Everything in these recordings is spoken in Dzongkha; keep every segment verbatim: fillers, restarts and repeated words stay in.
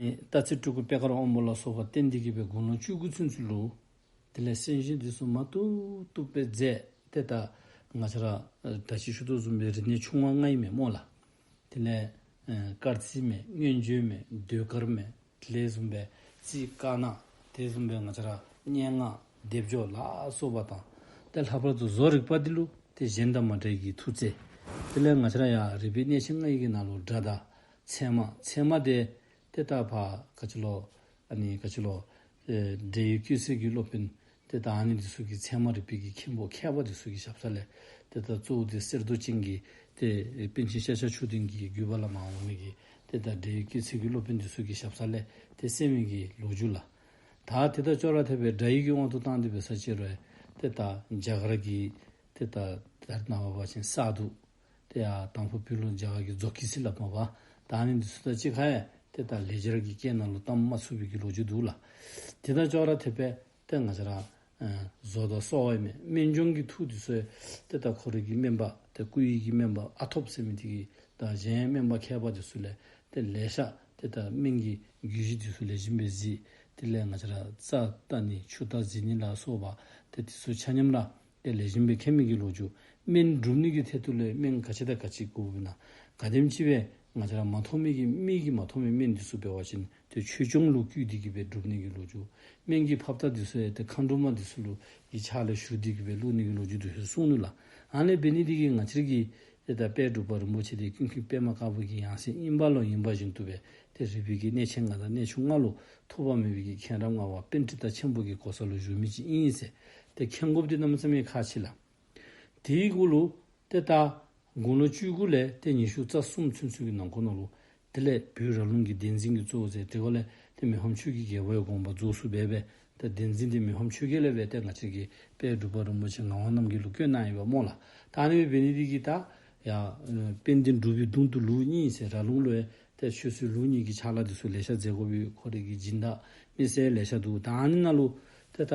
ནི་སྟག་རྩེ་སྤྲུལ་སྐུ་པད་དཀར་དབང་པོ་ལ་སོགས་པ་བསྟེན་ཏེ་གི་སྦེ་དགུང་ལོ་བཅུ་དགུ་ཚུན་ཚོད་ལུ་དེ་ལས་གསན་བཞེས་འདི་ཚུ་མ་ཐུབ་ཐུབ་སྦེ་མཛད། ཏེ་ད་ང་བཅས་ར་ད་ཅི་ཞུ་དོ་བཟུམ་སྦེ་རིག་གནས་ཆུང་བ་ལྔ་ཨིན་མས་སྨོ་ལགས། དེ་ལས་ཨེ་སྐར་རྩིས་མས། མངོན་བརྗོད་མས། ཟློས་གར་མས། དེ་ལས་བཟུམ་སྦེ་རྩིས་དཀར་ནག། དེ་བཟུམ་སྦེ་ང་བཅས་ར་སྙན་ངག་སྡེབ་སྦྱོར་ལ་སོགས་པ་དང་། ཏེ་ལྷག་པར་དུ་བཟོ་རིག་པ་འདི་ལུ་ཏེ་གཞན་དང་མ་འདྲ་བའི་གི་ཐུགས་རྩལ། དེ་ལས་ང་བཅས་ར་ཡང་རིག་པའི་གནས་ཆེན་ལྔ་ཡི་གི་ནང་ལུ་སྒྲ་དང་ཚད་མ། ཚད་མ་དེ་ཏེ་ད་ཕར་ག་ཅི་ལོ་ཨ་ནི་ག་ཅི་ལོ་ཨེ་འབྲས་ཡུལ་སྐྱེད་ཚལ་གྱི་སློབ་དཔོན་ཏེ་ད་ཨ་ནི་འདི་ཚུ་གི་ཚད་མ་རིག་པའི་གི་མཁན་པོ་མཁས་པ་འདི་ཚུ་གི་ཞབས་ས་ལས་ཏེ་ད་གཙོ་བོ་དེ་གསེར་མདོག་ཅན་གྱི་ཏེ་པཎ་ཆེན་ཤཱཀྱ་མཆོག་ལྡན་གྱི་བརྒྱུད་པ་ལས་མར་འོང་མི་གི་ཏེ་ད་འབྲས་ཡུལ་སྐྱེད་ཚལ་གྱི་སློབ་དཔོན་འདི་ཚུ་གི་ཞབས་ས་ལས་ཏེ་གསན་མི་གི་ལོ་རྒྱུས་ལགས། ད་དེ་དང་ཅོག་ར་འཐདཔ་སྦེ་སྒྲ་ཡི་གི་དབང་དུ་བཏང་སྟེ་འབད་ས་ཅིག་རུང་ཏེ་ད་རྒྱ་གར་གྱི་ཏེ་ད་ད་རེས་ནངས་པ་འབད་བ་ཅིན་ས་རྡུལ། ཏེ་ཡང་དང་ཕུ་བོད་ལུ་རྒྱ་གར་གྱི་ཛོ་ཀི་ཟེར་སླབ་མས་པ། ད་ཨ་ནི་འདི་ཚུ་དང་གཅིག་ཁར་ཡང་ཏེ་ད་ལེགས་སྦྱར་གྱི་སྐད་ནང་ལུ་གཏམ་མ་ཚུགས་པའི་གི་ལོ་རྒྱུས་འདུག་ལགས། དེ་དང་ཅོག་ར་འཐདཔ་སྦེ་ཏེ་ང་བཅས་ར་ཨེ་བཟོ་དང་གསོ་བ་ཨིན་མས། སྨན་ལྗོངས་ཀྱི་ཐུགས་འདི་ཚུ་ཡང་ཏེ་ད་ཁོ་རའི་གི་སྨན་པ་ཏེ་སྐུ་ཡི་གི་སྨན་པ་ཨ་ཐོབ་ཟེར་མི་འདི་གིས་དང་གཞན་སྨན་པ་མཁས་པ་འདི་ཚུ་ལས་ཏེ་ལེ་ཤ་ཏེ་ད་སྨན་གྱི་རྒྱུད་བཞི་འདི་ཚུ་ལེགས་ཤོམ་སྦེ་གཟིགས། དེ་ལས་ང་བཅས་ར་རྩ་བལྟ་ནི་ཆུ་བལྟ་གཟིགས་ནི་ལ་སོགས་པ་ཏེ་འདི་ཚུ་ཆ་མཉམ་ར་ཏེ་ལེགས་ཤོམ་སྦེ་མཁྱེན་མི་གི་ལོ་རྒྱུས། སྨན་སྒྲུབ་ནི་གི་ཐད་དུ་ལས་སྨན་ག་ཅི་དང་ག་ཅི་དགོཔ་ཨིན་ན། ག་དེམ་ཅིག་སྦེ་ང་བཅས་ར་མ་མཐོང་མི་གི་མིག་གིས་མ་མཐོང་མི་སྨན་འདི་ཚུ་འབད་བ་ཅིན་ཏེ་ཆོས་སྐྱོང་ལུ་བསྐུལ་ཏེ་གི་སྦེ་སྒྲུབ་ནི་གི་ལོ་རྒྱུས། སྨན་གྱི་ཕབ་རྟགས་འདི་ཚུ་ཡང་ཏེ་མཁའ་འགྲོ་མ་འདི་ཚུ་ལུ་གི་ཕྱག་ལས་ཞུ་སྟེ་གི་སྦེ་བླུག་ནི་གི་ལོ་རྒྱུས་འདི་ཚུ་གསུངས་ནུག་ལགས། ཨ་ནི་འབད་ནི་འདི་གིས་ང་བཅས་ཀྱི་ཏེ་ད་དཔལ་འབྲུག་པ་རིན་པོ་ཆེ་འདི་ཀུན་མཁྱེན་པདྨ་དཀར་པོ་གི་ཡང་སྲིད་ཨིན་པ་ལུ་ཨིན་པ་བཞིན་དུ་སྦེ་ཏེ་རིག་པའི་གི་གནས་ཆེན་ལྔ་དང་གནས་ཆུང་ལྔ་ལུ་ཐོགས་པ་མེད་པའི་གི་མཁྱེན་རབ་མངའ་བ་པཎྜི་ཏ་ཆེན་པོ་གི་གོ་ས་ལུ་བཞུགས་མི་ཅིག་ཨིན་ཟེར་ཏེ་མཁྱེན་དགོཔ་འདི་གནམ་མེད་ས་མེད་ཁག་ཆེ་ལགས། དེའི་གུ་ལུ་ཏེ་ད་དགུང་ལོ་བཅུ་དགུ་ལས་ཏེ་ཉི་ཤུ་རྩ་གསུམ་ཚུན་ཚོད་ཀྱི་ནང་འཁོད་ནང་ལུ་དེ་ལས་བོད་ར་ལུང་གི་གདན་འཛིན་གྱི་གཙོ་བོ་ཟེར་དེ་ཁར་ལས་ཏེ་མི་ཕམ་ཆོས་ཀྱི་རྒྱལ་པོའི་དགོངས་པ་རྫོགས་སུ་སྦེ་སྦེ་ཏེ་གདན་འཛིན་འདི་མི་ཕམ་ཆོས་རྒྱལ་ལས་སྦེ་ཏེ་ང་བཅས་ཀྱི་དཔལ་འབྲུག་པ་རིན་པོ་ཆེ་ངག་དབང་རྣམ་རྒྱལ་ལུ་བསྐོས་གནང་ཡོདཔ་སྨོ་ལགས། ད་ཨ་ནི་འབད་ནི་འདི་གིས་ད་ཡ་ཨེ་དཔལ་ལྡན་འབྲུག་པའི་གདུང་དུ་ལུགས་གཉིས་ཟེར་ར་ལུང་ལུ་ཡང་ཏེ་ཆོས་སྲིད་ལུགས་གཉིས་ཀྱི་ཕྱག་ལཱ་འདི་ཚུ་ལེ་ཤ་མཛད་དགོ་པའི་ཁོ་རའི་གི་སྦྱིན་བདག་མི་སེར་ལེ་ཤ་འདུག། ད་ཨ་ནི་ནང་ལུ་ཏེ་ད་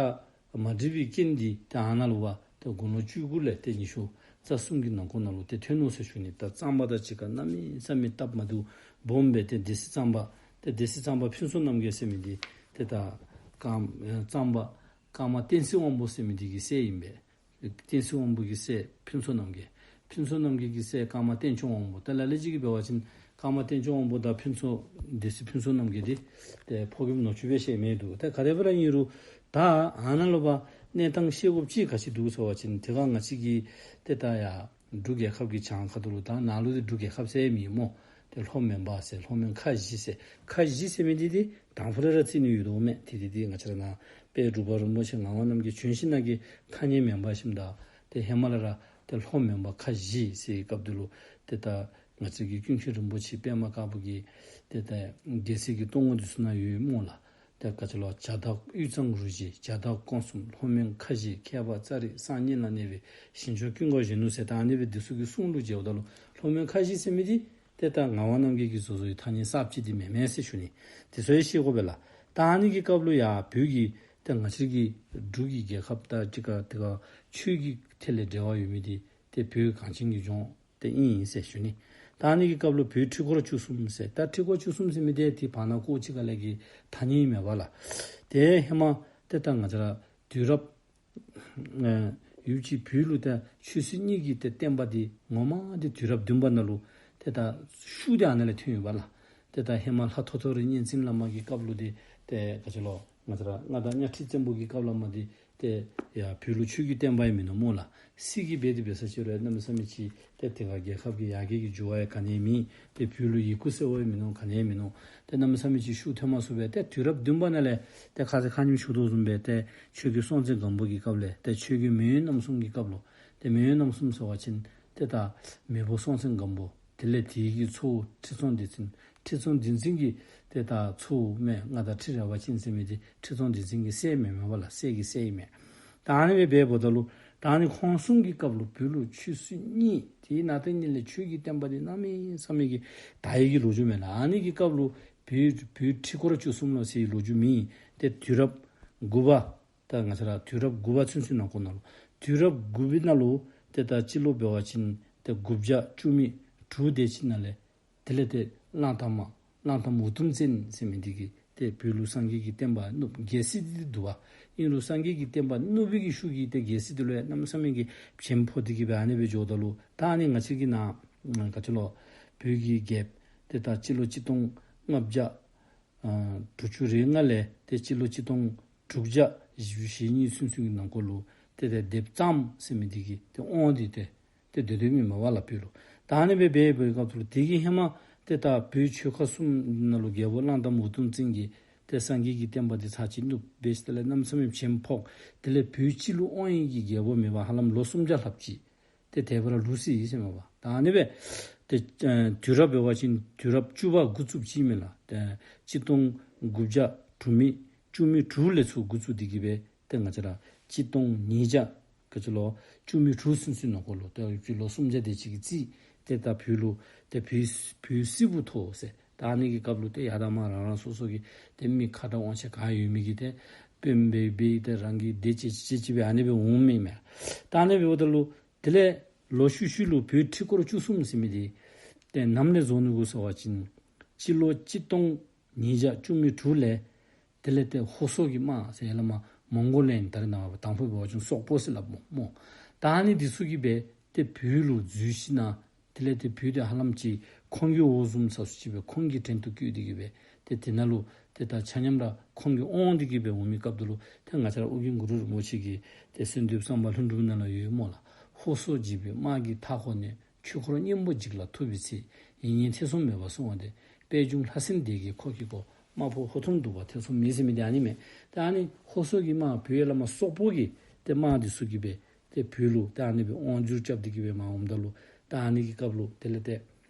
མ་འགྲིག་པའི་རྐྱེན་འདི་ཏེ་ཨ་ནཱ་ལུ་བ་ཏེ་དགུང་ལོ་བཅུ་དགུ་ལས་ཏེ་ཉི་ཤུ་རྩ་གསུམ་གྱི་ནང་འཁོད་ནང་ལུ་ཏེ་ཐོན་ནུག་ཟེར་ཞུ་ནི། ད་གཙང་པ་དང་གཅིག་ཁར་གནམ་མེད་ས་མེད་སྟབས་མ་བདེཝ་སྦོམ་སྦེ་ཏེ་སྡེ་སྲིད་གཙང་པ་ཏེ་སྡེ་སྲིད་གཙང་པ་ཕུན་ཚོགས་རྣམ་རྒྱལ་ཟེར་མི་འདི་ཏེ་ད་ཀརྨ་ཨེ་གཙང་པ་ཀརྨ་བསྟན་འཛིན་དབང་པོ་ཟེར་མི་འདི་གི་སྲས་ཨིན་པས། བསྟན་འཛིན་དབང་པོ་གི་སྲས་ཕུན་ཚོགས་རྣམ་རྒྱལ། ཕུན་ཚོགས་རྣམ་རྒྱལ་གྱི་སྲས་ཀརྨ་བསྟན་སྐྱོང་དབང་པོ། ད་ལ་ལུ་ཅིག་གིས་འབད་བ་ཅིན་ཀརྨ་བསྟན་སྐྱོང་དབང་པོ་དང་ཕུན་ཚོགས་སྡེ་སྲིད་ཕུན་ཚོགས་རྣམ་རྒྱལ་འདི་ཏེ་ཕོ་རྒནམ་ནུ་གཅུང་སྦེ་བཤད་མི་འདུག། ཏེ་ག་དེ་སྦེ་ར་ཨིན་རུང་ད་ཨ་ནཱ་ལུ་བ་གནས་སྟངས་ཤེས་དགོཔ་ཅིག་ག་ཅི་འདུག་ཟེར་བ་ཅིན་དེ་ཁར་ང་བཅས་ཀྱི་ཏེ་ད་ཡ་འབྲུག་རྒྱལ་ཁབ་ཀྱི་བྱང་ཁ་ཐུག་ལུ་ད་ནཱ་ལུ་འདི་འབྲུག་རྒྱལ་ཁབ་ཟེར་མེད་སྨོ། ཏེ་ལྷོ་མོན་པ་ཟེར་ལྷོ་མོན་ཁ་བཞི་ཟེར་ཁ་བཞི་ཟེར་མི་འདི་ཏེ་དང་ཕུ་ལས་ར་རྩི་ནི་ཡོད་དོ་མས། ཏེ་འདི་ཏེ་ང་བཅས་ར་ནཱ་དཔལ་འབྲུག་པ་རིན་པོ་ཆེ་ངག་དབང་རྣམ་རྒྱལ་བྱོན་ཞིནམ་ལས་ཀྱི་ཐ་སྙད་མེན་པ་ཞིནམ་ད་ཏེ་ཧེ་མ་ལས་ར་ཏེ་ལྷོ་མོན་པ་ཁ་བཞི་ཟེར་བའི་སྐབས་འདི་ལུ་ཏེ་ད་ང་བཅས་ཀྱི་ཀུན་མཁྱེན་རིན་པོ་ཆེ་པདྨ་དཀར་པོ་གི་ཏེ་ད་རྒྱལ་སྲིད་ཀྱི་གཏོང་སྒོ་འདི་ཚུ་ནང་ཡོད་སྨོ་ལགས། ཏེ་ག་ཅི་ལོ་བྱ་དྭགས་དབུས་གཙང་རུ་བཞི་བྱ་དྭགས་ཀོང་གསུམ་ལྷོ་མོན་ཁ་བཞི་ཁྱད་པར་ཙཱ་རི་སངས་རྒྱས་ལ་གནས་པའི་ཞིང་མཆོག་ཀུན་དགའ་གཞོན་ནུ་ཟེར་ད་ཨ་ནི་སྦེ་འདི་ཚུ་གི་གསུང་ལུ་མཇལཝ་ད་ལུ་ལྷོ་མོན་ཁ་བཞི་ཟེར་མི་འདི་ཏེ་ད་ངག་དབང་རྣམ་རྒྱལ་གྱིས་བཟོ་བཟོ་བའི་ཐ་སྙད་གསརཔ་ཅིག་འདི་མེན་མས་ཟེར་ཞུ་ནི། དེ་ཚུ་ཡང་ཤེས་དགོ་པས་ལགས། ད་ཨ་ནི་གི་སྐབས་ལུ་ཡ་བོད་ཀྱི་ཏེ་ང་བཅས་ཀྱི་འབྲུག་གི་རྒྱལ་ཁབ་དང་གཅིག་ཁར་ཏེ་ག་ཆོས་ཀྱི་ཐད་ལས་འབྲེལ་བ་ཡོད་མི་འདི་ཏེ་བོད་གངས་ཅན་གྱི་ལྗོངས་ཏེ་ཨིན་ཟེར་ཞུ་ནི། ད་ཨ་ནི་གི་སྐབས་ལུ་བོད་ཁྲི་སྐོར་བཅུ་གསུམ་ཟེར་ད་ཁྲི་སྐོར་བཅུ་གསུམ་ཟེར་མི་འདི་ཏེ་བར་ན་སྐོར་གཅིག་ཁ་ལས་ཀྱི་ཐ་སྙད་མེན་པ་ལགས། ཏེ་ཧེ་མ་ཏེ་ད་ང་བཅས་ར་དུས་རབས་ཨེ་ཡུལ་གྱི་བོད་ལུ་ད་ཆོས་སྲིད་གཉིས་ཀྱི་ཏེ་བསྟན་པ་འདི་ངོ་མ་འདི་དུས་རབས་བདུན་པ་ནང་ལུ་ཏེ་ད་ཤུགས་འདི་ཨ་ནཱ་ལས་ཐོན་ཡོདཔ་ལགས། ཏེ་ད་ཧེ་མ་ལྷ་ཐོ་ཐོ་རི་གཉན་བཙན་བླ་མ་གི་སྐབས་ལུ་འདི་ཏེ་ག་ཅི་ལོ་ང་བཅས་ར་མངའ་བདག་གཉའ་ཁྲི་བཙན་པོ་གི་སྐབས་ལས་མར་འདི་ཏེ་ཡ་བོད་ལུ་ཆོས་ཀྱི་བསྟན་པ་ཡང་མིན་ནུག་སྨོ་ལགས། སྲིད་ཀྱི་སྦེ་འདི་འབད་ས་ཅིག་རུང་གནམ་མེད་ས་མེད་ཅིག་ཏེ་དེ་ཁར་རྒྱལ་ཁབ་ཀྱི་ཡར་རྒྱས་ཀྱི་འགྱུར་བ་ཡང་ག་ནི་ཡང་མེད། ཏེ་བོད་ལུ་ཡི་གུ་ཟེར་བ་ཡང་མིན་ནུག། ག་ནི་ཡང་མིན་ནུག། ཏེ་གནམ་མེད་ས་མེད་ཅིག་ཤུགས་ཐོན་མ་ཚུགས་པས། ཏེ་དུས་རབས་བདུན་པ་ནང་ལས་ཏེ་ཁ་ཙ་ཁ་ཉིནམ་ཞུ་དོ་བཟུམ་སྦེ་ཏེ་ཆོས་རྒྱལ་སྲོང་བཙན་སྒམ་པོ་གི་སྐབས་ལས་ཏེ་ཆོས་རྒྱལ་མེས་དབོན་རྣམ་གསུམ་གྱི་སྐབས་ལུ་ཏེ་མེས་དབོན་རྣམ་གསུམ་ཟེར་བ་ཅིན་ཏེ་ད་མེས་པོ་སྲོང་བཙན་སྒམ་པོ་དེ་ལས་དེ་གི་ཚ་བོ་ཁྲི་སྲོང་ལྡེ་བཙན། ཁྲི་སྲོང་ལྡེ་བཙན་གྱི་ཏེ་ད་ཚ་བོ་མས་མངའ་བདག་ཁྲི་རལ་པ་ཅན་ཟེར་མི་འདི་ཁྲི་སྲོང་ལྡེ་བཙན་གྱི་སྲས་མེན་མས་པ་ལགས། སྲས་ཀྱི་སྲས་ཨིན་མས། ད་ཨ་ནི་སྦེ་འབདཝ་ད་ལུ་ད་ཨ་ནི་ཁོང་གསུམ་གྱི་སྐབས་ལུ་བོད་ལུ་ཆོས་སྲིད་གཉིས་དེའི་ནང་དེ་གཉིས་ལས་ཆོས་ཀྱི་བསྟན་པ་འདི་གནམ་མེད་ས་མེད་ཀྱི་དར་ཡི་གི་ལོ་རྒྱུས་མས་ལགས། ཨ་ནི་གི་སྐབས་ལུ་བོད་བོད་ཁྲི་སྐོར་བཅུ་གསུམ་ལོ་ཟེར་བའི་ལོ་རྒྱུས་མེད། ཏེ་དུས་རབས་དགུ་པ་ད་ང་བཅས་ར་དུས་རབས་དགུ་པ་ཚུན་ཚོད་ནང་འཁོད་ནང་ལུ་དུས་རབས་དགུ་པའི་ནང་ལུ་ཏེ་ད་སྤྱི་ལོ་འབད་བ་ཅིན་ཏེ་དགུ་བརྒྱ་བཅུ་མེད་དྲུག་དེ་ཅིག་ནང་ལས་དེ་ལས་ཏེ་གླང་དར་མ་ གླང་དར་མ་འུ་དུམ་བཙན་ཟེར་མི་འདི་གིས་ཏེ་བོད་ལུ་སངས་རྒྱས་ཀྱི་བསྟན་པ་བསྣུབས། རྒྱལ་སྲིད་འདི་འདུག་པ། ཨིན་རུང་སངས་རྒྱས་ཀྱི་བསྟན་པ་བསྣུབས་པའི་གི་ཤུགས་ཀྱིས་ཏེ་རྒྱལ་སྲིད་འདི་ལུ་ཡང་གནམ་མེད་ས་མེད་ཀྱི་བྱེམ་ཕོག་སྟེ་གི་སྦེ་ཨ་ནི་སྦེ་འགྱོཝ་ད་ལུ་ད་ཨ་ནི་ང་བཅས་ཀྱི་ནཱ་ག་ཅི་ལོ་བོད་ཀྱི་རྒྱལཔོ་ཏེ་ད་སྤྱི་ལོ་གཅིག་སྟོང་ལྔ་བརྒྱ་ཨ་དྲུག་ཅུ་རེ་ལྔ་ལས་ཏེ་སྤྱི་ལོ་གཅིག་སྟོང་དྲུག་བརྒྱ་བཞི་བཅུ་ཞེ་གཉིས་ཚུན་ཚོད་ཀྱི་ནང་འཁོད་ལུ་ཏེ་ཏེ་སྡེ་པ་གཙང་པ་ཟེར་མི་འདི་གིས་ཏེ་དབང་འདི་ཏེ་ཏེ་སྡོད་སྡོདཔ་ཨིན་མས་པ་ལགས་བོད་ལུ། ད་ཨ་ནི་སྦེ་འབད་བའི་སྐབས་སུ་ལུ་དེ་གི་ཧེ་མ་ཏེ་ད་བོད་ཆོལ་ཁ་གསུམ་ནང་ལུ་རྒྱལ་པོ་གླང་དར་མ་འུ་དུམ་བཙན་གྱིས་ཏེ་སངས་རྒྱས་ཀྱི་བསྟན་པ་འདི་ཚར་གཅིག་བསྣུབས་སྦེ་ཞིནམ་ལས་གནམ་མེད་ས་མེད་བྱེམ་ཕོག། དེ་ལས་བོད་སྤྱི་ལུ་དབང་ནི་གི་རྒྱལ་པོ་མེད་པར་ཧ་ལམ་ལོ་སུམ་བརྒྱ་ལྷགཔ་ཅིག་ཏེ་དེ་སྦེ་ར་ལུས་སོ་ཡི་ཟེར་མས་པ། ད་ཨ་ནི་སྦེ་ཏེ་ཨ་དུས་རབས་འབད་བ་ཅིན་དུས་རབས་བཅུ་པ་འགོ་བཙུགསཔ་ཅིག་མས་ལགས། ཏེ་གཅིག་སྟོང་དགུ་བརྒྱ་དྲུག་མེད་བཅུ་མེད་དྲུག་ལས་ཚུར་འགོ་བཙུགས་ཏེ་གི་སྦེ་ཏེ་ང་བཅས་ར་གཅིག་སྟོང་ཉིས་བརྒྱ་ག་ཅི་ལོ་བཅུ་མེད་དྲུག་ཚུན་ཚོད་ནང་འཁོད་ལུ་ཏེ་ཡུདཔ་ཅིག་ལོ་སུམ་བརྒྱ་དེ་ཅིག་གི་རྩིས་ཏེ་ད་བོད་ལུ་ཏེ་བོད་བོད་སིལ་བུ་མཐོ་ཟེར། ད་ཨ་ནི་གི་སྐབས་ལུ་ཏེ་ཡར་དང་མར་རང་རང་སོ་སོ་གི་ཏེ་མི་ཁ་དྲག་དབང་ཆ་ག་ཡོད་མི་གིས་ཏེ་དཔོན་སྦེ་འབད་ཏེ་རང་གི་སྡེ་བཅད་ཅིག་བཅད་ཅིག་སྦེ་ཨ་ནི་སྦེ་འོངམ་ཨིན་མས། ད་ཨ་ནི་སྦེ་འབདཝ་ད་ལུ་དེ་ལས་ལོག་ཤུལ་ཤུལ་ལུ་བོད་ཁྲི་སྐོར་བཅུ་གསུམ་ཟེར་མི་འདི་ཏེ་ནམ་ལས་བཟོ་ནུག་གོ་ཟེར་བ་ཅིན་སྤྱི་ལོ་གཅིག་སྟོང་ཉིས་བརྒྱ་བཅུ་མེད་དྲུག་ལས་དེ་ལས་ཏེ་ཧོར་སོག་གི་དམག་ཟེར་ཡར་ལས་མར་མོང་གོ་ལན་ད་རེས་ནངས་པ་དང་ཕུ་འབད་བ་ཅིན་སོག་པོ་ཟེར་སླབ་སྨོ་སྨོ། ད་ཨ་ནི་འདི་ཚུ་གིས་སྦེ་ཏེ་བོད་ལུ་འཛུལ་ཞིནམ་དེ་ལས་ཏེ་བོད་འདི་ཧ་ལམ་ཅིག་ཁོང་གི་འོག་བཟུམ་ས་སུ་ཅིག་སྦེ་ཁོང་གི་བྲན་དུ་བཀོད་དེ་གི་སྦེ་ཏེ་དེ་ནང་ལུ་ཏེ་ད་ཆ་མཉམ་ར་ཁོང་གི་དབང་དེ་གི་སྦེ་འོང་མི་སྐབས་དེ་ལུ་ཏེ་ང་བཅས་ར་ཨོ་རྒྱན་གུ་རུ་རིན་པོ་ཆེ་གི་ཏེ་གསོལ་འདེབས་བསམ་པ་ལྷུན་གྲུབ་ནང་ལུ་ཡོད་སྨོ་ལགས། ཧོར་སོག་འཇིགས་པའི་དམག་གིས་མཐའ་བསྐོར་ནས། ཆོས་འཁོར་གཉན་པོ་འཇིག་ལ་ཐུག་པའི་ཚེ། ཡིད་གཉིས་ཐེ་ཚོམ་མེད་པར་བསྲུང་བ་འདི། པད་འབྱུང་ལྷ་སྲིན་སྡེ་བརྒྱད་འཁོར་གྱིས་བསྐོར། དམག་དཔུང་ཧོ་ཐུམ་འདུ་བ་ཐེ་ཚོམ་མེད་ཟེར་མི་འདི་ཨ་ནི་མས། ད་ཨ་ནི་ཧོར་སོག་གི་དམག་བོད་ཡར་ལས་མར་སོག་པོ་གི་ཏེ་དམག་འདི་ཚུ་གིས་སྦེ་ཏེ་བོད་ལུ་ཏེ་ཨ་ནི་སྦེ་དབང་བསྒྱུར་རྐྱབ་སྟེ་གི་སྦེ་མར་འོངམ་ད་ལུ་ད་ཨ་ནི་གི་སྐབས་ལུ་དེ་ལས་ཏེ་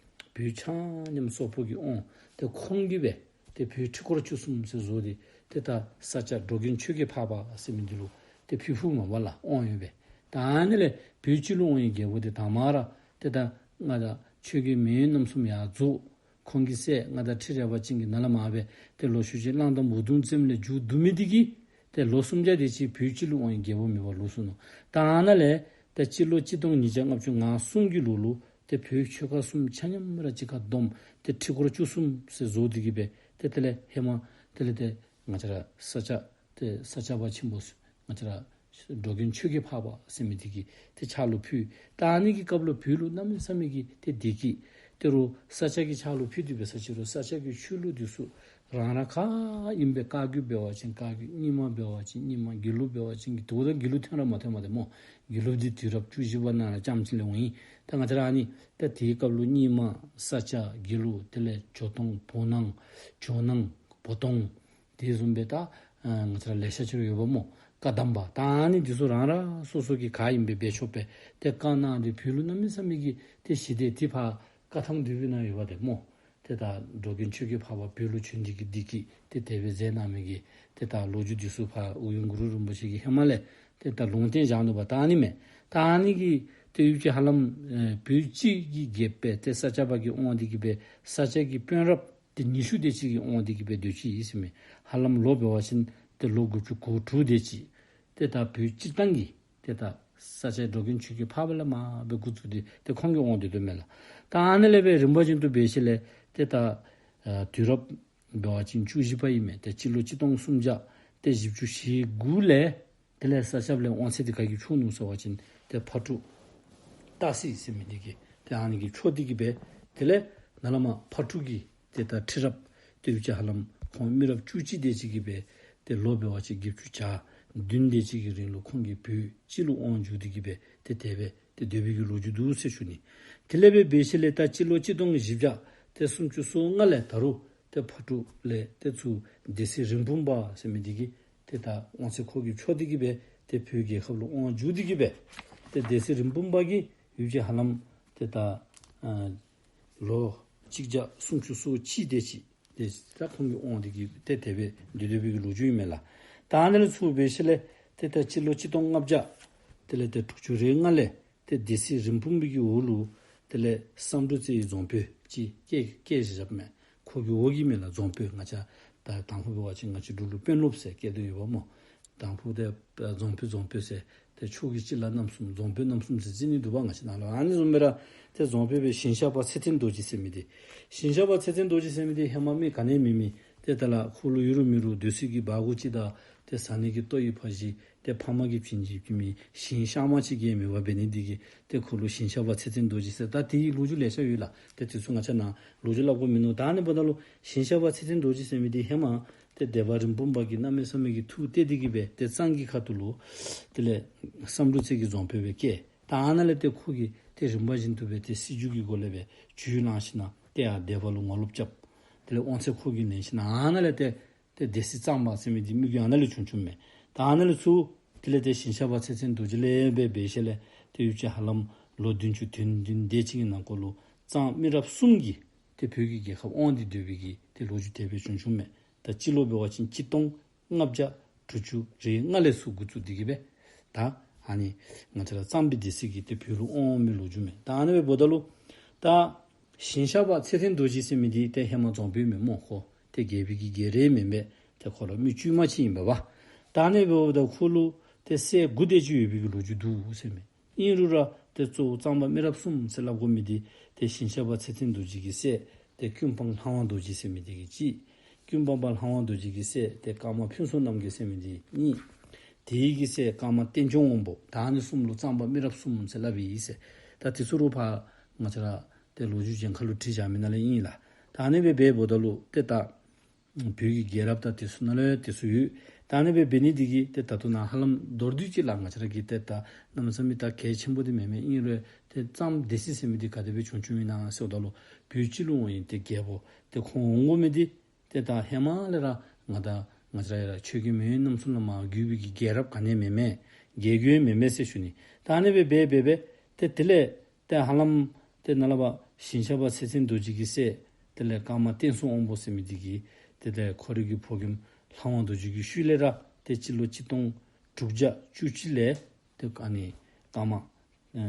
བོད་ཆ་མཉམ་སོག་པོ་གི་དབང་ཏེ་ཁོང་གིས་སྦེ་ཏེ་བོད་ཁྲི་སྐོར་བཅུ་གསུམ་ཟེར་བཟོ་སྟེ་ཏེ་ད་ས་སྐྱ་འགྲོ་མགོན་ཆོས་རྒྱལ་འཕགས་པ་ཟེར་མི་འདི་ལུ་ཏེ་ཕུལ་ཕུལཝ་མས་པ་ལགས། དབང་ཡོད་པས། ད་ཨ་ནི་ལས་བོད་སྤྱི་ལུ་དབང་ནི་གི་རྒྱལ་པོ་འདི་དང་པ་ར་ཏེ་ད་མངའ་བདག་ཆོས་རྒྱལ་མེས་དབོན་རྣམ་གསུམ་ཡར་རྫོགས། ཁོང་གི་སྲས་མངའ་བདག་ཁྲི་རལ་པ་ཅན་གྱི་ནང་ལས་མར་སྦེ་ཏེ་ལོག་ཤུལ་ཅིག་གླང་དར་མ་འུ་དུམ་བཙན་ལས་མཇུག་བསྡུ་མི་འདི་གིས་ཏེ་ལོ་སུམ་བརྒྱ་དེ་ཅིག་བོད་སྤྱི་ལུ་དབང་ནི་རྒྱལ་པོ་མེད་པར་ལུས་སོ་ནུག། ད་ཨ་ནཱ་ལས་ཏེ་སྤྱི་ལོ་གཅིག་སྟོང་ཉིས་བརྒྱ་ལྔ་བཅུ་ང་གསུམ་གྱི་ལོ་ལུ་ཏེ་བོད་ཆོལ་ཁ་གསུམ་ཆ་མཉམ་ར་གཅིག་ཁར་བསྡོམས་ཏེ་ཁྲི་སྐོར་བཅུ་གསུམ་ཟེར་བཟོ་སྟེ་གི་སྦེ་ཏེ་དེ་ལས་ཧེ་མ་དེ་ལས་ཏེ་ང་བཅས་ར་ས་སྐྱ་ཏེ་ས་སྐྱ་པ་ཆེན་པོ་ང་བཅས་ར་འགྲོ་མགོན་ཆོས་རྒྱལ་འཕགས་པ་ཟེར་མི་འདི་གི་ཏེ་ཕྱག་ལུ་ཕུལ། ད་ཨ་ནི་གི་སྐབས་ལུ་བོད་ལུ་གནམ་མེད་ས་མེད་ཀྱི་ཏེ་བདེ་སྐྱིད། ཏེ་རུང་ས་སྐྱ་གི་ཕྱག་ལུ་ཕུལ་ཏེ་འབད་ས་ཅིག་རུང་ས་སྐྱ་གི་ཆོས་ལུགས་འདི་ཚུ་རང་རང་ག་ཨིནམ་སྦེ་བཀའ་བརྒྱུད་འབད་བ་ཅིན་བཀའ་བརྒྱུད། རྙིང་མ་འབད་བ་ཅིན་རྙིང་མ། དགེ་ལུགས་འབད་བ་ཅིན་དགེ་ལུགས། ད་དགེ་ལུགས་ཐོན་ར་མ་ཐོན་མས་ཏེ་སྨོ། དགེ་ལུགས་འདི་དུས་རབས་བཅུ་བཞི་པ་ནང་ལུ་རྐྱངམ་ཅིག་ལས་འོང་ཡི། ད་ང་བཅས་ར་ཨ་ནི་ད་དེའི་སྐབས་ལུ་རྙིང་མ་ས་སྐྱ་དགེ་ལུགས་དེ་ལས་ཇོ་སྟོང་བོ་སྣང་ཇོ་སྣང་བོ་སྟོང་དེ་བཟུམ་སྦེ་ད་ཨ་ང་བཅས་ར་ལེ་ཤ་ཅིག་ར་ཡོདཔ་སྨོ། བཀའ་གདམས་པ། ད་ཨ་ནི་འདི་ཚུ་རང་རང་སོ་སོ་གི་ག་ཨིནམ་སྦེ་འབད་ཆོགཔ་སྦེ་ཏེ་བཀའ་གནང་སྟེ་བོད་ལུ་གནམ་མེད་ས་མེད་ཀྱི་ཏེ་ཞི་བདེ། ཏེ་ཕར་བཀའ་ཐང་བསྡུས་པའི་ནང་ཡོདཔ་ཏེ་སྨོ། ཏེ་ད་འགྲོ་མགོན་ཆོས་རྒྱལ་འཕགས་པ་བོད་ལུ་བྱོན་ཏེ་གི་བདེ་སྐྱིད་ཏེ་དེ་སྦེ་མཛད་གནང་མི་གི་ཏེ་ད་ལོ་རྒྱུས་འདི་ཚུ་ཕར་ཨོ་རྒྱན་གུ་རུ་རིན་པོ་ཆེ་གིས་ཧེ་མ་ལས་ཏེ་ད་ལུང་བསྟན་བཞག་ནུག་པ། ད་ཨ་ནི་མས། ད་ཨ་ནི་གི་ཏེ་ཡུལ་གྱི་ཧ་ལམ་ཨེ་བོད་སྤྱི་གི་རྒྱལཔོ་ཏེ་ས་སྐྱ་པ་གི་དབང་འདི་གིས་སྦེ་ས་སྐྱ་གི་དཔོན་རབས་ཏེ་ཉི་ཤུ་དེ་ཅིག་གི་དབང་འདི་གིས་སྦེ་སྡོད་ཅི་ཨིན་ཟེར་མས། ཧ་ལམ་ལོ་འབད་བ་ཅིན་ཏེ་ལོ་དགུ་བཅུ་གོ་དྲུག་དེ་ཅིག་ཏེ་ད་བོད་སྤྱིར་བཏང་གི་ཏེ་ད་ས་སྐྱ་འགྲོ་མགོན་ཆོས་རྒྱལ་འཕགས་པ་ལས་མར་སྦེ་འགོ་བཙུགས་ཏེ་ཏེ་ཁོང་གི་དབང་སྡོད་དོ་མས་ལགས། ད་ཨ་ནི་ལས་སྦེ་རིམ་པ་བཞིན་དུ་འབད་ཞིནམ་ལས་ཏེ་ད་ཨ་དུས་རབས་འབད་བ་ཅིན་བཅུ་བཞི་པ་ཨིན་མས། ཏེ་སྤྱི་ལོ་གཅིག་སྟོང་སུམ་བརྒྱ་ཏེ་བཞི་བཅུ་ཞེ་དགུ་ལས་དེ་ལས་ས་སྐྱ་པ་ལས་དབང་ཚད་འདི་ག་གིས་འཕྱོག་ནུག་ཟེར་བ་ཅིན་ཏེ་ཕག་གྲུ་སྟག་གཟིག་ཟེར་མི་འདི་གིས་ཏེ་ཨ་ནི་གིས་འཕྱོག་སྟེ་གི་སྦེ་དེ་ལས་ནཱ་ལས་མར་ཕག་གྲུ་གི་ཏེ་ད་ཁྲི་རབས་ཏེ་ཡུལ་གྱི་ཧ་ལམ་ཁོང་མི་རབས་བཅུ་གཅིག་དེ་ཅིག་གིས་སྦེ་ཏེ་ལོ་འབད་བ་ཅིན་བརྒྱད་ཅུ་གྱ་བདུན་དེ་ཅིག་གི་རིང་ལུ་ཁོང་གིས་བོད་སྤྱི་ལུ་དབང་བསྒྱུར་ཏེ་གི་སྦེ་ཏེ་དེ་སྦེ་ཏེ་སྡོད་པའི་གི་ལོ་རྒྱུས་འདུག་ཟེར་ཞུ་ནི། དེ་ལས་སྦེ་འབད་ཞིནམ་ལས་ད་སྤྱི་ལོ་གཅིག་སྟོང་བཞི་བརྒྱ་ཏེ་སུམ་ཅུ་སོ་ལྔ་ལས་ད་རུང་ཏེ་ཕག་གྲུ་ལས་ཏེ་ཚུར་སྡེ་སྲིད་རིན་སྤུངས་པ་ཟེར་མི་འདི་གིས་ཏེ་ད་དབང་ཚད་ཁོ་གིས་འཕྱོག་སྟེ་གི་སྦེ་ཏེ་བོད་རྒྱལ་ཁབ་ལུ་དབང་བསྒྱུར་ཏེ་གི་སྦེ་ཏེ་སྡེ་སྲིད་རིན་སྤུངས་པ་གིས་ཡུལ་གྱི་ཧ་ལམ་ཏེ་ད་ཨ་ལོ་གཅིག་བརྒྱ་སུམ་ཅུ་སོ་གཅིག་དེ་ཅིག་ཏེ་ད་ཁོང་གི་དབང་འདི་གིས་ཏེ་དེ་སྦེ་སྡོད་སྡོད་པའི་གི་ལོ་རྒྱུས་ཨིན་མས་ལགས། ད་ཨ་ནི་ལས་ཚུར་འབད་ཞིནམ་ལས་ཏེ་ད་སྤྱི་ལོ་གཅིག་སྟོང་ལྔ་བརྒྱ་དེ་ལས་ཏེ་དྲུག་ཅུ་རེ་ལྔ་ལས་ཏེ་སྡེ་སྲིད་རིན་སྤུངས་པའི་གི་འོག་ལུ་དེ་ལས་བསམ་འགྲུབ་རྩེ་ཡི་རྫོང་དཔོན་ཅིག་བཀལ་བཀལ་བཞག་བཞགཔ་མས། ཁོ་གི་འོག་གི་མི་ལགས་རྫོང་དཔོན། ང་བཅས་ད་དང་ཕུ་འབད་བ་ཅིན་ང་བཅས་འབྲུག་ལུ་དཔོན་སློབ་ཟེར་བཀལ་དོ་ཡོདཔ་སྨོ། དང་ཕུ་ཏེ་རྫོང་དཔོན་རྫོང་དཔོན་ཟེར་ཏེ་ཕྱོགས་ཀྱི་སྤྱི་བླ་རྣམ་གསུམ་རྫོང་དཔོན་རྣམ་གསུམ་ཟེར་བརྩི་ནི་འདུག་པ། ང་བཅས་ནང་ལུ་ཨ་ནི་བཟུམ་སྦེ་ར་ཏེ་རྫོང་དཔོན་སྦེ་ཞིང་ཤག་པ་ཚེ་བརྟན་རྡོ་རྗེ་ཟེར་མི་འདི། ཞིང་ཤག་པ་ཚེ་བརྟན་རྡོ་རྗེ་ཟེར་མི་འདི་ཧེ་མ་མི་ག་ནི་མེད་མི་ཏེ་ད་ལ་ཁོ་ལུ་ཡོད་རུང་མེད་རུང་སྡོད་ས་གི་སྦ་སྒོར་ཅིག་དང་ཏེ་ཟ་ནི་གི་ལྟོ་ཡི་ཕར་བཞི་ཏེ་ཕ་མ་གིས་བྱིན་བྱིན་བྱིན་མི་ཞིང་གཤགས་མ་ཅིག་གིས་མེད་པར་འབད་ནི་འདི་གིས་ཏེ་ཁོ་ལུ་ཞིང་ཤག་པ་ཚེ་བརྟན་རྡོ་རྗེ་ཟེར། ད་དེའི་ལོ་རྒྱུས་ལེ་ཤ་ཡོད་ལགས། ཏེ་དེ་ཚུ་ང་བཅས་ནཱ་ལོ་རྒྱུས་སླབ་དགོཔ་མིན་ནུག། ད་ཨ་ནི་འབདཝ་ད་ལུ་ཞིང་ཤག་པ་ཚེ་བརྟན་རྡོ་རྗེ་ཟེར་མི་འདི་ཧེ་མ་ཏེ་སྡེ་པ་རིན་སྤུངས་པ་གིས་གནམ་མེད་ས་མེད་ཀྱི་ཐུགས་གཏད་དེ་གིས་སྦེ་ཏེ་གཙང་གི་ཁ་ཐུག་ལུ་དེ་ལས་བསམ་གྲུབ་རྩེ་གི་རྫོང་དཔོན་སྦེ་བསྐོས། ད་ཨ་ནཱ་ལས་ཏེ་ཁོ་གིས་ཏེ་རིམ་པ་བཞིན་དུ་སྦེ་ཏེ་སྲིད་བྱུས་ཀྱི་སྒོ་ལས་སྦེ་ཇུས་བླངས་ཞིནམ་ཏེ་ཡར་སྡེ་པ་ལུ་ངོ་ལོག་རྐྱབ། དེ་ལས་དབང་ཚད་ཁོ་གིས་ལེན་ཞིནམ་ཨ་ནཱ་ལས་ཏེ་ཏེ་སྡེ་སྲིད་གཙང་པ་ཟེར་མི་འདི་མི་གི་ཨ་ནཱ་ལས་བྱུང་བྱུངམ་མས། ད་ཨ་ནཱ་ལས་ཚུར་དེ་ལས་ཏེ་ཞིང་ཤག་པ་ཚེ་བརྟན་རྡོ་རྗེ་ལས་སྦེ་འབད་ཞིནམ་ལས་ཏེ་ཡུདཔ་ཅིག་ཧ་ལམ་ལོ་བདུན་ཅུ་དོན་བདུན་དེ་ཅིག་གི་ནང་འཁོད་ལུ་གཙང་མི་རབས་གསུམ་གྱིས་ཏེ་བོད་ཀྱི་རྒྱལ་ཁབ་དབང་སྟེ་སྡོད་པའི་གི་ཏེ་ལོ་རྒྱུས་དེ་སྦེ་བྱུང་བྱུངམ་མས། ད་སྤྱི་ལོ་འབད་བ་ཅིན་གཅིག་སྟོང་ལྔ་བརྒྱ་དྲུག་ཅུ་རེ་ལྔ་ལས་ཚུར་འགོ་བཙུགས་ཏེ་གིས་སྦེ་ད་ཨ་ནི་ང་བཅས་ར་གཙང་པའི་སྡེ་སྲིད་ཀྱིས་ཏེ་བོད་ལུ་དབང་འོང་མི་ལོ་རྒྱུས་མས། ད་ཨ་ནི་སྦེ་འབདཝ་ད་ལུ་ད་ཞིང་ཤག་པ་ཚེ་བརྟན་རྡོ་རྗེ་ཟེར་མི་འདི་ཏེ་ཧེ་མ་རྫོང་དཔོན་མེན་སྨོ། ཁོ་ཏེ་རྒྱལ་པོའི་གི་རྒྱལ་རིགས་མེན་པས། ཏེ་ཁོ་ར་མི་དཀྱུས་མ་ཅིག་ཨིན་པས་པ། ད་ཨ་ནི་འབདཝ་ད་ཁོ་ལུ་ཏེ་སྲས་དགུ་དེ་ཅིག་ཡོད་པའི་གི་ལོ་རྒྱུས་འདུག་ཟེར་མས། ཨིན་རུང་ར་ཏེ་གཙོ་བོ་གཙང་པ་མི་རབས་གསུམ་ཟེར་སླབ་དགོ་མི་འདི་ཏེ་ཞིང་ཤག་པ་ཚེ་བརྟན་རྡོ་རྗེ་གི་སྲས་ཏེ་ཀུན་སྤངས་ལྷ་དབང་རྡོ་རྗེ་ཟེར་མི་འདི་གིས་གཅིག། ཀུན་སྤངས་པ་ལྷ་དབང་རྡོ་རྗེ་གི་སྲས་ཏེ་ཀརྨ་ཕུན་ཚོགས་རྣམ་རྒྱལ་ཟེར་མི་འདི་གཉིས། དེའི་གི་སྲས་ཀརྨ་བསྟན་སྐྱོང་དབང་པོ། ད་ཨ་ནི་གསུམ་ལུ་གཙང་པ་མི་རབས་གསུམ་ཟེར་སླབ་ཨིན་ཟེར། ད་དེ་ཚུ་རུང་ཕར་ང་བཅས་ར་ཏེ་ལོ་རྒྱུས་གཞན་ཁ་ལུ་བྲིས་བཞག་མི་ནང་ལས་ཨིན་ལགས། ད་ཨ་ནི་སྦེ་འབདཝ་ད་ལུ་ཏེ་ད་བོད་ཀྱི་རྒྱལ་རབས་དང་དེ་ཚུ་ནང་ལུ་ཡང་དེ་ཚུ་ཡོད། ད་ཨ་ནི་སྦེ་འབད་ནི་འདི་གིས་ཏེ་ད་ལྟོ་ནཱ་ཧ་ལམ་མདོར་བསྡུས་ཅིག་ལགས། ང་བཅས་ར་གིས་ཏེ་ད་གནམ་མེད་ས་མེད་ད་གལ་ཆེན་པོ་འདི་མེན་མས། ཨིན་རུང་ཏེ་གཙང་སྡེ་སྲིད་ཟེར་མི་འདི་ག་དེ་སྦེ་བྱུང་བྱུངམ་ཨིན་ན་ཟེརཝ་ད་ལུ་བོད་སྤྱི་ལུ་འོང་མི་འདི་རྒྱལ་པོ་ཏེ་ཁོང་འོང་དགོ་མི་འདི་ཏེ་ད་ཧེ་མ་ལས་ར་ང་ད་ང་བཅས་ར་ཡར་ཆོས་རྒྱལ་མེས་དབོན་རྣམ་གསུམ་ལས་མར་བརྒྱུད་པའི་གི་རྒྱལ་རབས་ག་ནི་མེན་མས། རྒྱལ་བརྒྱུད་མེན་མས་ཟེར་ཞུ་ནི། ད་ཨ་ནི་སྦེ་འབད་འབད་འབད་ཏེ་དེ་ལས་ཏེ་ཧ་ལམ་ཏེ་ནཱ་ལས་ཕར་ཞིང་ཤག་པ་ཚེ་བརྟན་རྡོ་རྗེ་གི་སྲས་དེ་ལས་ཀརྨ་བསྟན་སྲུང་དབང་པོ་ཟེར་མི་འདི་གིས་ཏེ་ཏེ་ཁོ་རའི་གི་ཕོ་རྒནམ་ལྷ་དབང་རྡོ་རྗེ་གི་ཤུལ་ལས་ར་ཏེ་སྤྱི་ལོ་གཅིག་སྟོང་དྲུག་བརྒྱ་བཅུ་གཅིག་ལས་ཏེ་ཨ་ནི་ཀརྨ་ཨེ་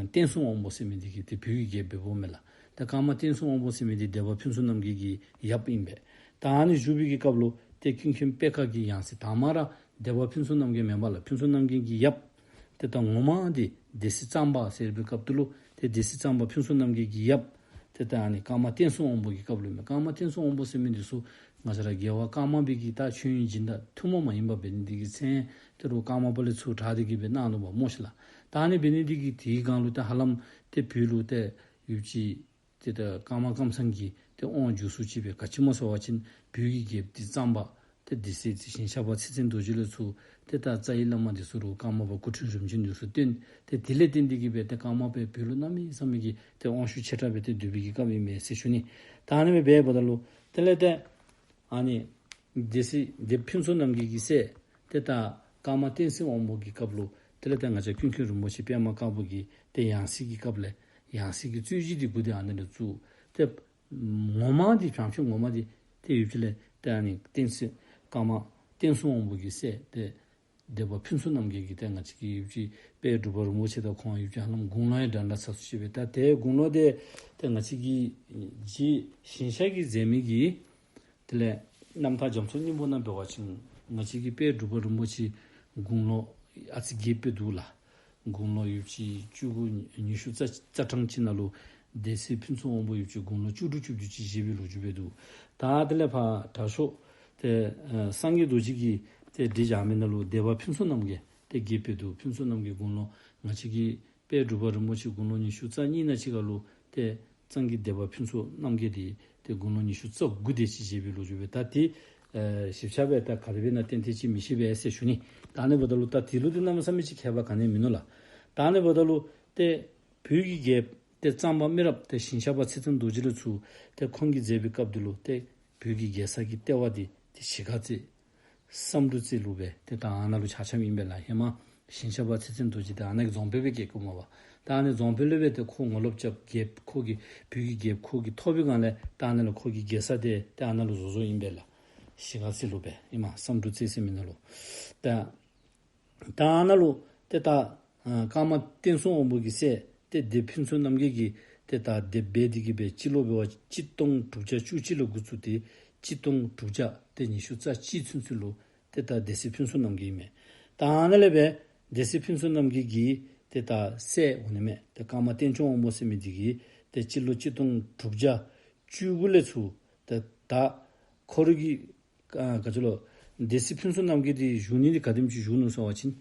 བསྟན་སྲུང་དབང་པོ་ཟེར་མི་འདི་གིས་ཏེ་བོད་ཀྱི་རྒྱལཔོ་འབདཝ་མས་ལགས། ཏེ་ཀརྨ་བསྟན་སྲུང་དབང་པོ་ཟེར་མི་འདི་སྡེ་པ་ཕུན་ཚོགས་རྣམ་རྒྱལ་གྱི་ཡབ་ཨིན་པས། ད་ཨ་ནི་བཞུགས་པའི་གི་སྐབས་ལུ་ཏེ་ཀུན་མཁྱེན་པད་དཀར་གྱི་ཡང་སྲིད་དང་པ་ར་སྡེ་པ་ཕུན་ཚོགས་རྣམ་རྒྱལ་མེན་པ་ལགས། ཕུན་ཚོགས་རྣམ་རྒྱལ་གྱི་ཡབ་ཏེ་ད་ངོ་མ་འདི་སྡེ་སྲིད་གཙང་པ་ཟེར་བའི་སྐབས་དེ་ལུ་ཏེ་སྡེ་སྲིད་གཙང་པ་ཕུན་ཚོགས་རྣམ་རྒྱལ་གྱི་ཡབ་ཏེ་ད་ཨ་ནི་ཀརྨ་བསྟན་སྲུང་དབང་པོ་གི་སྐབས་ལུ་མས། ཀརྨ་བསྟན་སྲུང་དབང་པོ་ཟེར་མི་འདི་ཚུ་ང་བཅས་ར་རྒྱལ་བ་ཀརྨ་པའི་གི་ད་ཆོས་དབྱིངས་སྦྱིན་བདག་ཐུན་མོང་མ་ཡིན་པ་འབད་ནི་འདི་གིས་མཚན་དེ་རུང་ཀརྨ་པ་ལས་ཚུར་དྲངས་ཏེ་གིས་སྦེ་གནང་ནུག་པ་སྨོ་ཤིག་ལགས། ད་ཨ་ནི་འབད་ནི་འདི་གིས་དེའི་སྒང་ལུ་ད་ཧ་ལམ་ཏེ་བོད་ལུ་ཏེ་ཡུདཔ་ཅིག་ཏེ་ད་ཀརྨ་ཀམ་ཚང་གིས་ཏེ་དབང་བསྒྱུར་སུ་ཅིག་སྦེ་ག་ཅི་སྨོ་ཟེར་བ་ཅིན་བོད་ཀྱི་རྒྱལཔོ་འདི་གཙང་པ་ཏེ་སྡེ་སྲིད་འདི་ཞིང་ཤག་པ་ཚེ་བརྟན་རྡོ་རྗེ་ལས་ཚུར་ཏེ་ད་རྩ་བའི་བླ་མ་འདི་ཚུ་རུང་ཀརྨ་པ་སྐུ་ཕྲེང་རིམ་བྱོན་འདི་ཚུ་བསྟེན། ཏེ་དེ་ལས་བརྟེན་ཏེ་གིས་སྦེ་ཏེ་ཀརྨ་པའི་བོད་ལུ་གནམ་མེད་ས་མེད་ཀྱི་ཏེ་དབང་ཤུགས་ཆེ་དྲགས་སྦེ་ཏེ་སྡོད་པའི་གི་སྐབས་ཨིན་མས་ཟེར་ཞུ་ནི། ད་ཨ་ནི་སྦེ་འབདཝ་ད་ལུ་དེ་ལས་ཏེ་ཨ་ནི་སྡེ་སྲིད་སྡེ་ཕུན་ཚོགས་རྣམ་རྒྱལ་གྱི་སྲས་ཏེ་ད་ཀརྨ་བསྟན་སྲུང་དབང་པོ་གི་སྐབས་ལུ་དེ་ལས་ཏེ་ང་བཅས་ཀུན་མཁྱེན་རིན་པོ་ཆེ་པདྨ་དཀར་པོ་གི་ཏེ་ཡང་སྲིད་ཀྱི་སྐབས་ལས་ཡང་སྲིད་ཀྱི་རྩོད་གཞི་འདི་འགོ་འདི་ཨ་ནི་ལས་བཙུགས། ཏེ་ངོ་མ་འདི་བྱང་ཆུབ་ངོ་མ་འདི་ཏེ་ཡུདཔ་ཅིག་ལས་ཏེ་ཨ་ནི་བསྟན་སྲིད་ཀརྨ་བསྟན་སྲུང་དབང་པོ་གི་སྲས་ཏེ་སྡེ་པ་ཕུན་ཚོགས་རྣམ་རྒྱལ་གྱིས་ཏེ་ང་བཅས་ཀྱི་ཡུདཔ་ཅིག་དཔལ་འབྲུག་པ་རིན་པོ་ཆེ་དང་ཁོང་ཡུདཔ་ཅིག་ཧ་ལམ་དགུང་ལོ་ཡང་འདྲན་འདྲ་ཚར་སུ་ཅིག་སྦེ། ད་ཏེ་དགུང་ལོ་འདི་ཏེ་ང་བཅས་ཀྱི་རྗེ་ཞིང་གཤེགས་ཀྱིས་མཛད་མི་གི་དེ་ལས་རྣམ་ཐར་རྒྱ་མཚོའི་སྙིང་པོ་ནང་འབད་བ་ཅིན་ང་བཅས་ཀྱི་དཔལ་འབྲུག་པ་རིན་པོ་ཆེ་དགུང་ལོ་ཨ་ཙི་རྒསཔ་སྦེ་འདུག་ལགས། དགུང་ལོ་ཡུདཔ་ཅིག་བཅུ་དགུ་ཉི་ཤུ་རྩ་རྩ་གྲངས་ཅིག་ནང་ལུ་སྡེ་སྲིད་ཕུན་ཚོགས་དབང་པོ་ཡུདཔ་ཅིག་དགུང་ལོ་བཅུ་དྲུག་བཅུ་བདུན་ཅིག་བཞེས་པའི་ལོ་རྒྱུས་སྦེ་འདུག། ད་དེ་ལས་ཕར་དྲག་ཤོས་ཏེ་ཨ་སངས་རྒྱས་རྡོ་རྗེ་གིས་ཏེ་བྲིས་བཞག་མི་ནང་ལུ་སྡེ་པ་ཕུན་ཚོགས་རྣམ་རྒྱལ་ཏེ་རྒསཔ་སྦེ་འདུག། ཕུན་ཚོགས་རྣམ་རྒྱལ་དགུང་ལོ་ང་བཅས་ཀྱི་དཔལ་འབྲུག་པ་རིན་པོ་ཆེ་དགུང་ལོ་ཉི་ཤུ་རྩ་གཉིས་ནང་ཅིག་ཁར་ལུ་ཏེ་གཙང་གི་སྡེ་པ་ཕུན་ཚོགས་རྣམ་རྒྱལ་འདི་ཏེ་དགུང་ལོ་ཉི་ཤུ་རྩ་དགུ་དེ་ཅིག་བཞེས་པའི་ལོ་རྒྱུས་སྦེ། ད་ཏེ་ཨེ་ཞིབ་ཆ་སྦེ་ད་ག་དེ་སྦེ་ཨིན་ན་ཏན་ཏན་ཅིག་མི་ཤེས་པས་ཟེར་ཞུ་ནི། ད་ཨ་ནི་འབདཝ་ད་ལུ་ད་དེ་ལུ་ཏེ་གནམ་མེད་ས་མེད་ཅིག་ཁྱད་པར་ག་ནི་མིན་ནུག་ལགས། ད་ཨ་ནི་འབདཝ་ད་ལུ་ཏེ་བོད་ཀྱི་རྒྱལཔོ་ཏེ་གཙང་པ་མི་རབས་ཏེ་ཞིང་གཤེགས་པ་ཚེ་བརྟན་རྡོ་རྗེ་ལས་ཚུར་ཏེ་ཁོང་གིས་མཛད་པའི་སྐབས་དེ་ལུ་ཏེ་བོད་ཀྱི་རྒྱལ་ས་གི་ལྟེ་བ་འདི་ཏེ་གཞིས་ཀ་རྩེ་བསམ་གྲུབ་རྩེ་ལུ་སྦེ་ཏེ་ད་ཨ་ནཱ་ལུ་ཆགས་ཆགསཔ་ཨིན་པས་ལགས། ཧེ་མ་ཞིང་གཤེགས་པ་ཚེ་བརྟན་རྡོ་རྗེ་འདི་ཨ་ནཱ་གི་རྫོང་དཔོན་སྦེ་བསྐོས་བསྐོཝ་མས་པ། ད་ཨ་ནི་རྫོང་དཔོན་ལས་སྦེ་ཏེ་ཁོ་ངོ་ལོག་རྐྱབ་རྒྱལཔོ་ཁོ་གིས་བོད་ཀྱི་རྒྱལཔོ་ཁོ་གིས་ཐོབ་པའི་སྒང་ལས་ད་ཨ་ནཱ་ལུ་ཁོ་གི་རྒྱལ་ས་འདི་ཏེ་ཨ་ནཱ་ལུ་བཟོ་བཟོཝ་ཨིན་པས་ལགས། གཞིས་ཀ་རྩེ་ལུ་སྦེ་ཨིན་མས། བསམ་གྲུབ་རྩེ་ཟེར་མི་ནང་ལུ། ད་ད་ཨ་ནཱ་ལུ་ཏེ་ད་ཨ་ཀརྨ་བསྟན་སྲུང་དབང་པོ་གི་སྲས་ཏེ་སྡེ་ཕུན་ཚོགས་རྣམ་རྒྱལ་གྱིས་ཏེ་ད་སྡེ་སྦེ་འདི་གིས་སྦེ་སྤྱི་ལོ་འབད་བ་གཅིག་སྟོང་དྲུག་བརྒྱ་བཅུ་གཅིག་ལུ་འགོ་བཙུགས་ཏེ་གཅིག་སྟོང་དྲུག་བརྒྱ་ཏེ་ཉི་ཤུ་རྩ་གཅིག་ཚུན་ཚོད་ལུ་ཏེ་ད་སྡེ་སྲིད་ཕུན་ཚོགས་རྣམ་རྒྱལ་ཨིན་མས། ད་ཨ་ནཱ་ལས་སྦེ་སྡེ་སྲིད་ཕུན་ཚོགས་རྣམ་རྒྱལ་གྱི་ཏེ་ད་སྲས་འོང་ནི་མས། ཏེ་ཀརྨ་བསྟན་སྐྱོང་དབང་པོ་ཟེར་མི་འདི་གིས་ཏེ་སྤྱི་ལོ་གཅིག་སྟོང་དྲུག་བརྒྱ་བཅུ་དགུ་ལས་ཚུར་ཏེ་ད་ཁོ་ར་གི་ཨ་ག་ཅི་ལོ་སྡེ་སྲིད་ཕུན་ཚོགས་རྣམ་རྒྱལ་འདི་བཞུགས་ནི་འདི་ག་དེམ་ཅིག་བཞུགས་ནུག་ཟེར་བ་ཅིན་